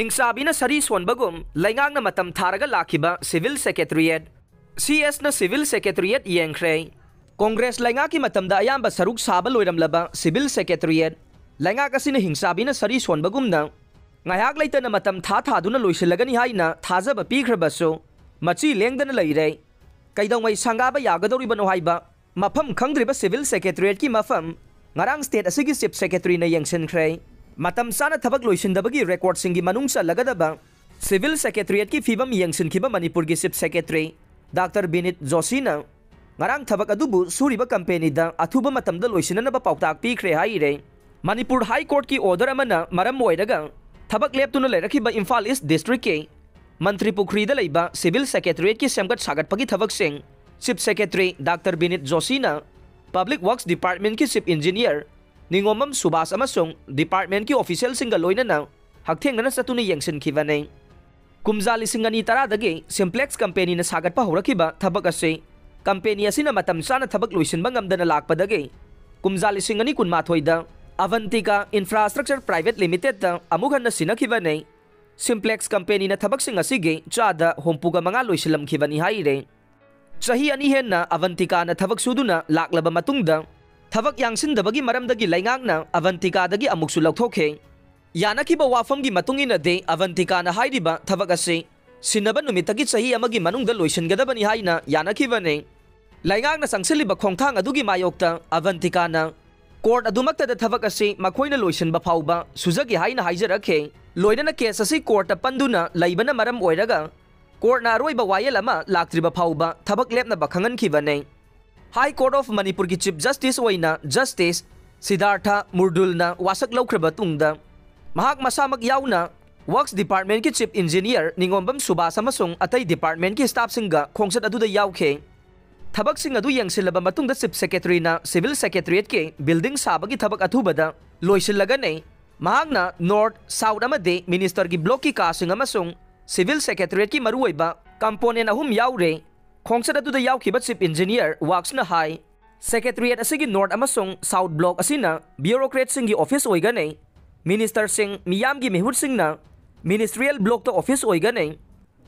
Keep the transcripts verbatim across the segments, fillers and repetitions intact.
ꯍꯤꯡꯆꯥꯕꯤꯅ ꯁꯔꯤ ꯁꯣꯟꯕꯒꯨꯝ ꯂꯩꯉꯥꯛꯅ ꯃꯇꯝ ꯊꯥꯔꯒ ꯂꯥꯛꯈꯤꯕ Civil Secretariat꯫ CSꯅ Civil Secretariat ꯌꯦꯡꯈ꯭ꯔꯦ꯫ Congress ꯂꯩꯉꯥꯛꯀꯤ ꯃꯇꯝꯗ ꯑꯌꯥꯝꯕ ꯁꯔꯨꯛ ꯁꯥꯕ ꯂꯣꯏꯔꯝꯂꯕ Civil Secretariat ꯂꯩꯉꯥꯛ ꯑꯁꯤꯅ ꯍꯤꯡꯆꯥꯕꯤꯅ ꯁꯔꯤ ꯁꯣꯟꯕꯒꯨꯝꯅ ꯉꯥꯏꯍꯥꯛ ꯂꯩꯇꯅ ꯃꯇꯝ ꯊꯥ ꯊꯥꯗꯨꯅ ꯂꯣꯏꯁꯤꯜꯂꯒꯅꯤ ꯍꯥꯏꯅ ꯊꯥꯖꯕ ꯄꯤꯈ꯭ꯔꯕꯁꯨ, ꯃꯆꯤ ꯂꯦꯡꯗꯅ ꯂꯩꯔꯦ꯫ ꯀꯩꯗꯧꯉꯩ ꯁꯪꯒꯥꯕ ꯌꯥꯒꯗꯧꯔꯤꯕꯅꯣ ꯍꯥꯏꯕ ꯃꯐꯝ ꯈꯪꯗ꯭ꯔꯤꯕ Civil Secretariatꯀꯤ ꯃꯐꯝ ꯉꯔꯥꯡ state ꯑꯁꯤꯒꯤ Chief Secretaryꯅ ꯌꯦꯡꯁꯤꯟꯈ꯭ꯔꯦ꯫ ꯃꯇꯝ ꯆꯥꯅ ꯊꯕꯛ ꯂꯣꯏꯁꯤꯟꯗꯕꯒꯤ recordꯁꯤꯡꯒꯤ ꯃꯅꯨꯡ ꯆꯜꯂꯒꯗꯕ Civil Secretariatꯀꯤ ꯐꯤꯕꯝ ꯌꯦꯡꯁꯤꯟꯈꯤꯕ ꯃꯅꯤꯄꯨꯔꯒꯤ Chief Secretary Doctor ꯕꯤꯅꯤꯠ ꯖꯣꯁꯤꯅ ꯉꯔꯥꯡ ꯊꯕꯛ ꯑꯗꯨꯕꯨ ꯁꯨꯔꯤꯕ companyꯗ ꯑꯊꯨꯕ ꯃꯇꯝꯗ ꯂꯣꯏꯁꯤꯟꯅꯅꯕ ꯄꯥꯎꯇꯥꯛ ꯄꯤꯈ꯭ꯔꯦ ꯍꯥꯏꯔꯦ꯫ ꯃꯅꯤꯄꯨꯔ High Courtꯀꯤ order ꯑꯃꯅ ꯃꯔꯝ ꯑꯣꯏꯔꯒ ꯊꯕꯛ ꯂꯦꯞꯇꯨꯅ ꯂꯩꯔꯛꯈꯤꯕ ꯏꯝꯐꯥꯜ East Districtꯀꯤ ꯃꯟꯇ꯭ꯔꯤ ꯄꯨꯈ꯭ꯔꯤꯗ ꯂꯩꯕ Civil Secretariatꯀꯤ ꯁꯦꯝꯒꯠ ꯁꯥꯒꯠꯄꯒꯤ ꯊꯕꯛꯁꯤꯡ Chief Secretary Doctor ꯕꯤꯅꯤꯠ ꯖꯣꯁꯤꯅ Public Works Departmentꯀꯤ Chief Engineer ꯅꯤꯉꯣꯝꯕꯝ Subhas ꯑꯃꯁꯨꯡ departmentꯀꯤ officialꯁꯤꯡꯒ ꯂꯣꯏꯅꯅ ꯍꯛꯊꯦꯡꯅꯅ ꯆꯠꯇꯨꯅ ꯌꯦꯡꯁꯤꯟꯈꯤꯕꯅꯤ꯫ ꯀꯨꯝꯖꯥ ꯂꯤꯁꯤꯡ ꯑꯅꯤ ꯇꯔꯥꯗꯒꯤ Simplex companyꯅ ꯁꯥꯒꯠꯄ ꯍꯧꯔꯛꯈꯤꯕ ꯊꯕꯛ ꯑꯁꯤ company ꯑꯁꯤꯅ ꯃꯇꯝ ꯆꯥꯅ ꯊꯕꯛ ꯂꯣꯏꯁꯤꯟꯕ ꯉꯝꯗꯅ ꯂꯥꯛꯄꯗꯒꯤ ꯀꯨꯝꯖꯥ ꯂꯤꯁꯤꯡ ꯑꯅꯤ ꯀꯨꯟꯃꯥꯊꯣꯏꯗ Avantika Infrastructure Private Limitedꯇ ꯑꯃꯨꯛ ꯍꯟꯅ ꯁꯤꯟꯅꯈꯤꯕꯅꯤ꯫ Simplex companyꯅ ꯊꯕꯛꯁꯤꯡ ꯑꯁꯤꯒꯤ ꯆꯥꯗ ꯍꯨꯝꯐꯨꯒ ꯃꯉꯥ ꯂꯣꯏꯁꯤꯜꯂꯝꯈꯤꯕꯅꯤ ꯍꯥꯏꯔꯦ꯫ ꯆꯍꯤ ꯑꯅꯤ ꯍꯦꯟꯅ Avantikana ꯊꯕꯛ ꯁꯨꯗꯨꯅ ꯂꯥꯛꯂꯕ ꯃꯇꯨꯡꯗ ꯊꯕꯛ ꯌꯥꯡꯁꯤꯟꯗꯕꯒꯤ ꯃꯔꯝꯗꯒꯤ ꯂꯩꯉꯥꯛꯅ Avantikadaꯒꯤ ꯑꯃꯨꯛꯁꯨ ꯂꯧꯊꯣꯛꯈꯤ꯫ ꯌꯥꯅꯈꯤꯕ ꯋꯥꯐꯝꯒꯤ ꯃꯇꯨꯡ ꯏꯟꯅꯗꯤ Avantikana ꯍꯥꯏꯔꯤꯕ ꯊꯕꯛ ꯑꯁꯤ ꯁꯤꯟꯅꯕ ꯅꯨꯃꯤꯠꯇꯒꯤ ꯆꯍꯤ ꯑꯃꯒꯤ ꯃꯅꯨꯡꯗ ꯂꯣꯏꯁꯤꯟꯒꯗꯕꯅꯤ ꯍꯥꯏꯅ ꯌꯥꯅꯈꯤꯕꯅꯤ꯫ ꯂꯩꯉꯥꯛꯅ ꯆꯪꯁꯤꯜꯂꯤꯕ ꯈꯣꯡꯊꯥꯡ ꯑꯗꯨꯒꯤ ꯃꯥꯌꯣꯛꯇ Avantikana court ꯑꯗꯨꯃꯛꯇꯗ ꯊꯕꯛ ꯑꯁꯤ ꯃꯈꯣꯏꯅ ꯂꯣꯏꯁꯤꯟꯕ ꯐꯥꯎꯕ ꯁꯨꯖꯒꯦ ꯍꯥꯏꯅ ꯍꯥꯏꯖꯔꯛꯈꯤ꯫ ꯂꯣꯏꯅꯅ case ꯑꯁꯤ courtꯇ ꯄꯟꯗꯨꯅ ꯂꯩꯕꯅ ꯃꯔꯝ ꯑꯣꯏꯔꯒ courtꯅ ꯑꯔꯣꯏꯕ ꯋꯥꯌꯦꯜ ꯑꯃ ꯂꯥꯛꯇ꯭ꯔꯤꯕ ꯐꯥꯎꯕ ꯊꯕꯛ ꯂꯦꯞꯅꯕ ꯈꯪꯍꯟꯈꯤꯕꯅꯤ꯫ High Court of Manipurꯒꯤ Chief Justice ꯑꯣꯏꯅ Justice ꯁꯤꯗꯥꯔꯊ ꯃꯨꯔꯗꯨꯜꯅ ꯋꯥꯁꯛ ꯂꯧꯈ꯭ꯔꯕ ꯇꯨꯡꯗ ꯃꯍꯥꯛ ꯃꯁꯥꯃꯛ ꯌꯥꯎꯅ Works Departmentꯀꯤ Chief Engineer ꯅꯤꯉꯣꯝꯕꯝ ꯁꯨꯕꯥꯁ ꯑꯃꯁꯨꯡ ꯑꯇꯩ departmentꯀꯤ staffꯁꯤꯡꯒ ꯈꯣꯡꯆꯠ ꯑꯗꯨꯗ ꯌꯥꯎꯈꯤ꯫ ꯊꯕꯛꯁꯤꯡ ꯑꯗꯨ ꯌꯦꯡꯁꯤꯜꯂꯕ ꯃꯇꯨꯡꯗ Chief Secretaryꯅ Civil Secretariatꯀꯤ building ꯁꯥꯕꯒꯤ ꯊꯕꯛ ꯑꯊꯨꯕꯗ ꯂꯣꯏꯁꯤꯜꯂꯒꯅꯤ꯫ ꯃꯍꯥꯛꯅ North, South ꯑꯃꯗꯤ ministerꯒꯤ blockꯀꯤ ꯀꯥꯁꯤꯡ ꯑꯃꯁꯨꯡ Civil Secretariatꯀꯤ ꯃꯔꯨꯑꯣꯏꯕ component ꯑꯍꯨꯝ ꯌꯥꯎꯔꯦ꯫ ꯈꯣꯡꯆꯠ ꯑꯗꯨꯗ ꯌꯥꯎꯈꯤꯕ Chief Engineer Worksꯅ ꯍꯥꯏ, Secretariat ꯑꯁꯤꯒꯤ North ꯑꯃꯁꯨꯡ South block ꯑꯁꯤꯅ bureaucratꯁꯤꯡꯒꯤ office ꯑꯣꯏꯒꯅꯤ꯫ Ministerꯁꯤꯡ, ꯃꯤꯌꯥꯝꯒꯤ ꯃꯤꯍꯨꯠꯁꯤꯡꯅ ꯃꯤꯅꯤꯁꯇ꯭ꯔꯤꯌꯦꯜ ꯕ꯭ꯂꯣꯛꯇ ꯑꯣꯐꯤꯁ ꯑꯣꯏꯒꯅꯤ꯫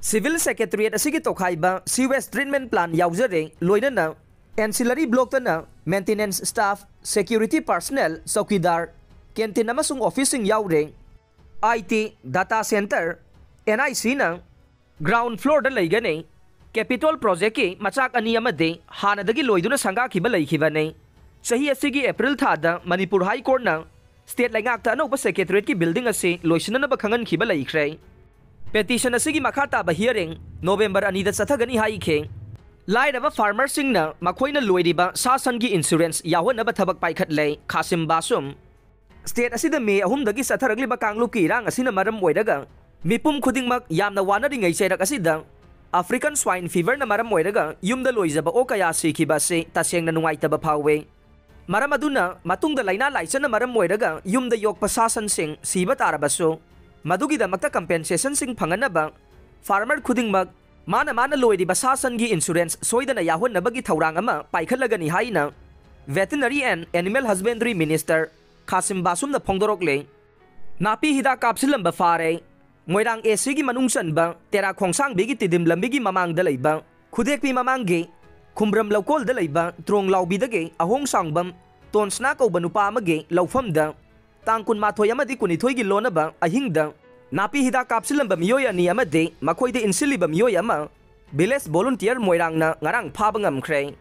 ꯁꯤꯚꯤꯜ ꯁꯦꯀ꯭ꯔꯦꯇꯔꯤꯌꯦꯠ ꯑꯁꯤꯒꯤ ꯇꯣꯈꯥꯏꯕ ꯁꯤꯋꯦꯖ ꯇ꯭ꯔꯤꯠꯃꯦꯟ ꯄ꯭ꯂꯥꯟ ꯌꯥꯎꯖꯔꯦ, ꯂꯣꯏꯅꯅ ꯑꯦꯟꯁꯤꯂꯔꯤ ꯕ꯭ꯂꯣꯛꯇꯅ ꯃꯦꯟꯇꯦꯅꯦꯟꯁ ꯁ꯭ꯇꯥꯐ, ꯁꯦꯀ꯭ꯌꯨꯔꯤꯇꯤ ꯄꯥꯔꯁꯅꯦꯜ, ꯆꯧꯀꯤꯗꯥꯔ, ꯀꯦꯟꯇꯤꯟ ꯑꯃꯁꯨꯡ ꯑꯣꯐꯤꯁꯁꯤꯡ ꯌꯥꯎꯔꯦ꯫ I T, data centre, N I ꯁꯤꯅ ꯒ꯭ꯔꯥꯎꯟ ꯐ꯭ꯂꯣꯔꯗ ꯂꯩꯒꯅꯤ꯫ ꯀꯦꯄꯤꯇꯣꯜ ꯄ꯭ꯔꯣꯖꯦꯛꯀꯤ ꯃꯆꯥꯛ ꯑꯅꯤ ꯑꯃꯗꯤ ꯍꯥꯟꯅꯗꯒꯤ ꯂꯣꯏꯗꯨꯅ ꯁꯪꯒꯥꯈꯤꯕ ꯂꯩꯈꯤꯕꯅꯤ꯫ ꯆꯍꯤ ꯑꯁꯤꯒꯤ ꯑꯦꯄ꯭ꯔꯤꯜ ꯊꯥꯗ ꯃꯅꯤꯄꯨꯔ ꯍꯥꯏ ꯀꯣꯔꯠꯅ ꯁ꯭ꯇꯦꯠ ꯂꯩꯉꯥꯛꯇ ꯑꯅꯧꯕ ꯁꯦꯀ꯭ꯔꯦꯇꯔꯤꯌꯦꯠꯀꯤ ꯕꯤꯜꯗꯤꯡ ꯑꯁꯤ ꯂꯣꯏꯁꯤꯟꯅꯅꯕ ꯈꯪꯍꯟꯈꯤꯕ ꯂꯩꯈ꯭ꯔꯦ꯫ ꯄꯦꯇꯤꯁꯟ ꯑꯁꯤꯒꯤ ꯃꯈꯥ ꯇꯥꯕ ꯍꯤꯌꯔꯤꯡ ꯅꯣꯕꯦꯝꯕꯔ ꯑꯅꯤꯗ ꯆꯠꯊꯒꯅꯤ ꯍꯥꯏꯈꯤ꯫ ꯂꯥꯏꯔꯕ ꯐꯥꯔꯃꯔꯁꯤꯡꯅ ꯃꯈꯣꯏꯅ ꯂꯣꯏꯔꯤꯕ ꯁꯥ ꯁꯟꯒꯤ ꯏꯟꯁꯨꯔꯦꯟꯁ ꯌꯥꯎꯍꯟꯅꯕ ꯊꯕꯛ ꯄꯥꯏꯈꯠꯂꯦ꯫ ꯈꯥꯁꯤꯝ ꯕꯥꯁꯨꯝ꯫ ꯁ꯭ꯇꯦꯠ ꯑꯁꯤꯗ ꯃꯦ ꯑꯍꯨꯝꯗꯒꯤ ꯆꯠꯊꯔꯛꯂꯤꯕ ꯀꯥꯡꯂꯨꯞꯀꯤ ꯏꯔꯥꯡ ꯑꯁꯤꯅ ꯃꯔꯝ ꯑꯣꯏꯔꯒ ꯃꯤꯄꯨꯝ ꯈꯨꯗꯤꯡꯃꯛ ꯌꯥꯝꯅ ꯋꯥꯅꯔꯤꯉꯩ ꯆꯩꯔꯛ ꯑꯁꯤꯗ ꯑꯐ꯭ꯔꯤꯀꯟ ꯁ꯭ꯋꯥꯏꯟ ꯐꯤꯚꯔꯅ ꯃꯔꯝ ꯑꯣꯏꯔꯒ ꯌꯨꯝꯗ ꯂꯣꯏꯖꯕ ꯑꯣꯛ ꯀꯌꯥ ꯁꯤꯈꯤꯕ ꯑꯁꯤ ꯇꯁꯦꯡꯅ ꯅꯨꯡꯉꯥꯏꯇꯕ ꯐꯥꯎꯏ꯫ ꯃꯔꯝ ꯑꯗꯨꯅ ꯃꯇꯨꯡꯗ ꯂꯥꯏꯅꯥ ꯂꯥꯏꯆꯠꯅ ꯃꯔꯝ ꯑꯣꯏꯔꯒ ꯌꯨꯝꯗ ꯌꯣꯛꯄ ꯁꯥ ꯁꯟꯁꯤꯡ ꯁꯤꯕ ꯇꯥꯔꯕꯁꯨ, ꯃꯗꯨꯒꯤꯗꯃꯛꯇ ꯀꯝꯄꯦꯟꯁꯦꯁꯟꯁꯤꯡ ꯐꯪꯍꯟꯅꯕ ꯐꯥꯔꯃꯔ ꯈꯨꯗꯤꯡꯃꯛ ꯃꯥꯅ ꯃꯥꯅ ꯂꯣꯏꯔꯤꯕ ꯁꯥ ꯁꯟꯒꯤ ꯏꯟꯁꯨꯔꯦꯟꯁ ꯁꯣꯏꯗꯅ ꯌꯥꯎꯍꯟꯅꯕꯒꯤ ꯊꯧꯔꯥꯡ ꯑꯃ ꯄꯥꯏꯈꯠꯂꯒꯅꯤ ꯍꯥꯏꯅ Veterinary and Animal Husbandry Minister ꯈꯥꯁꯤꯝ ꯕꯥꯁꯨꯝꯅ ꯐꯣꯡꯗꯣꯔꯛꯂꯦ꯫ ꯅꯥꯄꯤ ꯍꯤꯗꯥꯛ ꯀꯥꯞꯁꯤꯜꯂꯝꯕ ꯐꯥꯔꯦ꯫ ꯃꯣꯏꯔꯥꯡ ꯑꯦ ꯁꯤꯒꯤ ꯃꯅꯨꯡ ꯆꯟꯕ ꯇꯦꯔꯥ ꯈꯣꯡꯁꯥꯡꯕꯤꯒꯤ ꯇꯤꯗꯤꯝ ꯂꯝꯕꯤꯒꯤ ꯃꯃꯥꯡꯗ ꯂꯩꯕ ꯈꯨꯗꯦꯛꯄꯤ ꯃꯃꯥꯡꯒꯤ ꯈꯨꯝꯕ꯭ꯔꯝ ꯂꯧꯀꯣꯜꯗ ꯂꯩꯕ ꯇ꯭ꯔꯣꯡ ꯂꯥꯎꯕꯤꯗꯒꯤ ꯑꯍꯣꯡ ꯁꯥꯡꯕꯝ ꯇꯣꯟꯁꯅꯥ ꯀꯧꯕ ꯅꯨꯄꯥ ꯑꯃꯒꯤ ꯂꯧꯐꯝꯗ ꯇꯥꯡ ꯀꯨꯟꯃꯥꯊꯣꯏ ꯑꯃꯗꯤ ꯀꯨꯟꯅꯤꯊꯣꯏꯒꯤ ꯂꯣꯟꯅꯕ ꯑꯍꯤꯡꯗ ꯅꯥꯄꯤ ꯍꯤꯗꯥꯛ ꯀꯥꯞꯁꯤꯜꯂꯝꯕ ꯃꯤꯑꯣꯏ ꯑꯅꯤ ꯑꯃꯗꯤ ꯃꯈꯣꯏꯗ ꯏꯟꯁꯤꯜꯂꯤꯕ ꯃꯤꯑꯣꯏ ꯑꯃ ꯚꯤꯂꯦꯖ ꯚꯣꯂꯨꯟꯇꯤꯌꯔ ꯃꯣꯏꯔꯥꯡꯅ ꯉꯔꯥꯡ ꯐꯥꯕ ꯉꯝꯈ꯭ꯔꯦ꯫